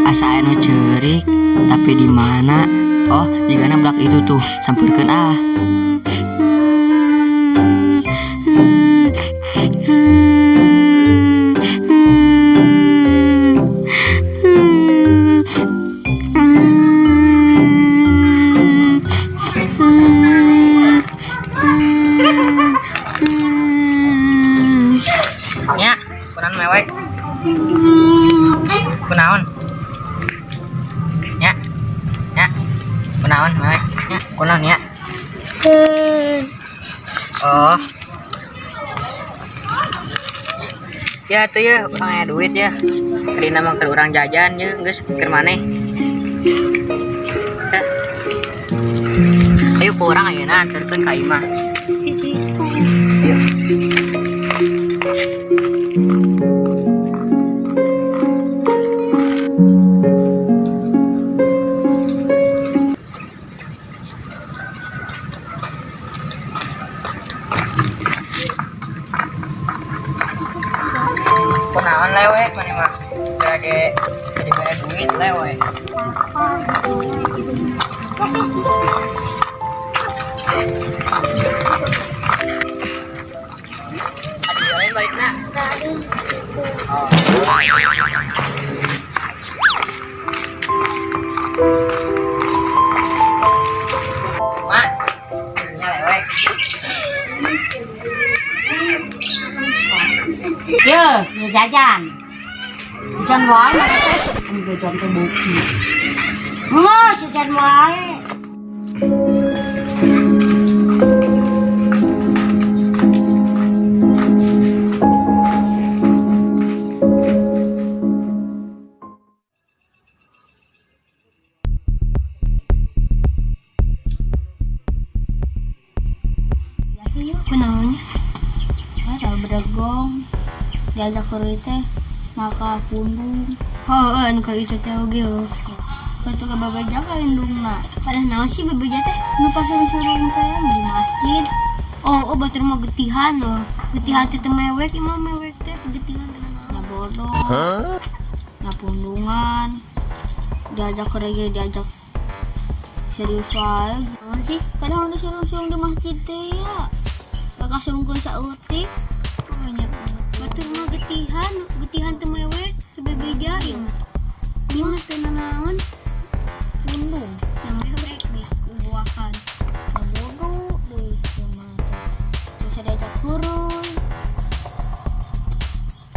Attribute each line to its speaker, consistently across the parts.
Speaker 1: Asa anu ceurik, tapi di mana? Oh, jigana budak itu tuh, sampeurkeun ah. Nya, kunaon mewek? Kunaon? Nya. Nya. Kunaon mewek? Nya, kunaon ya? Oh. Ya tuh ya, urang aya duit ya. Tadina mah keur urang jajan ya, geus keur maneh. Ya. Ayo ku urang ayeuna anterkeun ka imah. Ayo. Kunaon lewek maneh mah? Lagi jadi bayar duit lewek. Aduh, lain balikna. Oh. Mak, nya lewek.
Speaker 2: Ye, ya jajan. Jajan wae mah teh. Anu jajan teh beuki. Geus jajan wae.
Speaker 3: Kunaonnya? Ada bedegong diajak ke teh maka pundung. Heuh, anu keur itu teh oge heuh. Batu ke babeja ka indungna. Padahal naon sih babeja teh nu pasurung-surung teh di masjid. Oh, oh batur mah getihan loh. Getihan teh teu mewek, imah mewek teh getihan teh naon.
Speaker 2: Nya bodoh. Nya pundungan. Diajak ke ge diajak serius wae.
Speaker 3: Naon sih? Padahal udah surung-surung di masjid teh ya. Bakal surungkeun saeutik. Oh nya. Batur mah getihan, getihan teu mewek, teu bebeja ieu mah. Imah teu nanaon.
Speaker 2: Pundung.
Speaker 3: Yang mewek di buakan.
Speaker 2: Nya bodoh deui mah teh. Terus diajak heureun.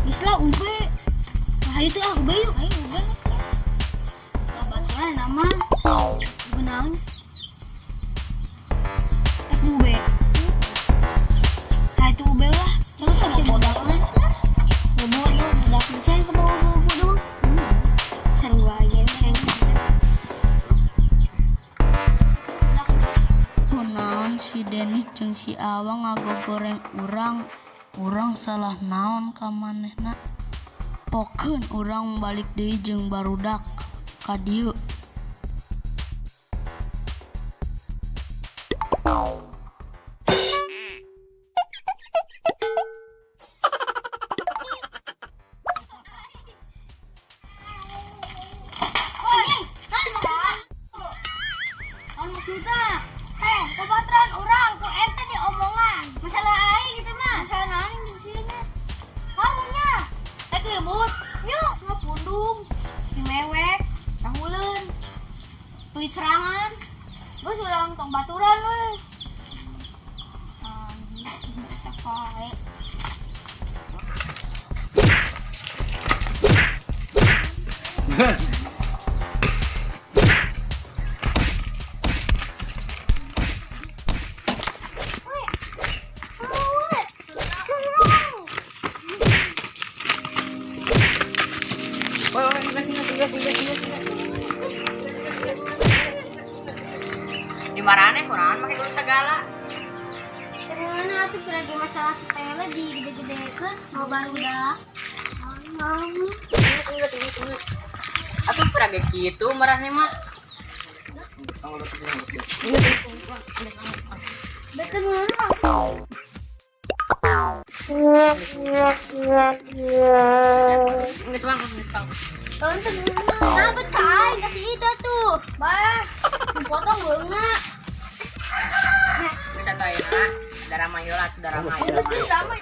Speaker 3: Geus lah ube. Lah itu ah ube yuk.
Speaker 2: Ayo ube geus lah. Lah baturan nama
Speaker 3: Ube naon? Eh ube. Hai itu ube lah.
Speaker 2: terus si bodakna.
Speaker 3: Bobo budak saya ke bawah bobo dong. Seru aja nih.
Speaker 4: Kunaon si Denis jeung si Awang ngagogoreng urang, urang salah naon ka manehna? Pokeun urang balik deui jeung barudak ka dieu.
Speaker 3: Naon maksudna? Eh, babaturan urang ku ente di omongan. Masalah aing gitu mah. Masalah naon di sini? Karunya.
Speaker 2: Rek ribut.
Speaker 3: Yuk,
Speaker 2: Ngapundung.
Speaker 3: si mewek, tahuleun. Pelit serangan.
Speaker 2: Geus urang tong baturan we. Anjing, kita kae.
Speaker 1: Woi, woi, geus geus geus geus geus geus. Di maraneh kunaon make gelut segala?
Speaker 3: Terus Nah, tuh lagi masalah sepele digede-gedekeun mau barudak.
Speaker 1: Enggak, enggak, enggak, enggak. Atuh pernah gitu marahnya mah.
Speaker 3: Betul ngeurang.
Speaker 1: Enggak bang, enggak bang.
Speaker 3: Tonton nah, betul aing kasih itu tuh. Bah, potong beungna.
Speaker 1: Geus atuh ayeuna. Darah mayo lah, darah mayo.
Speaker 3: Betul sama.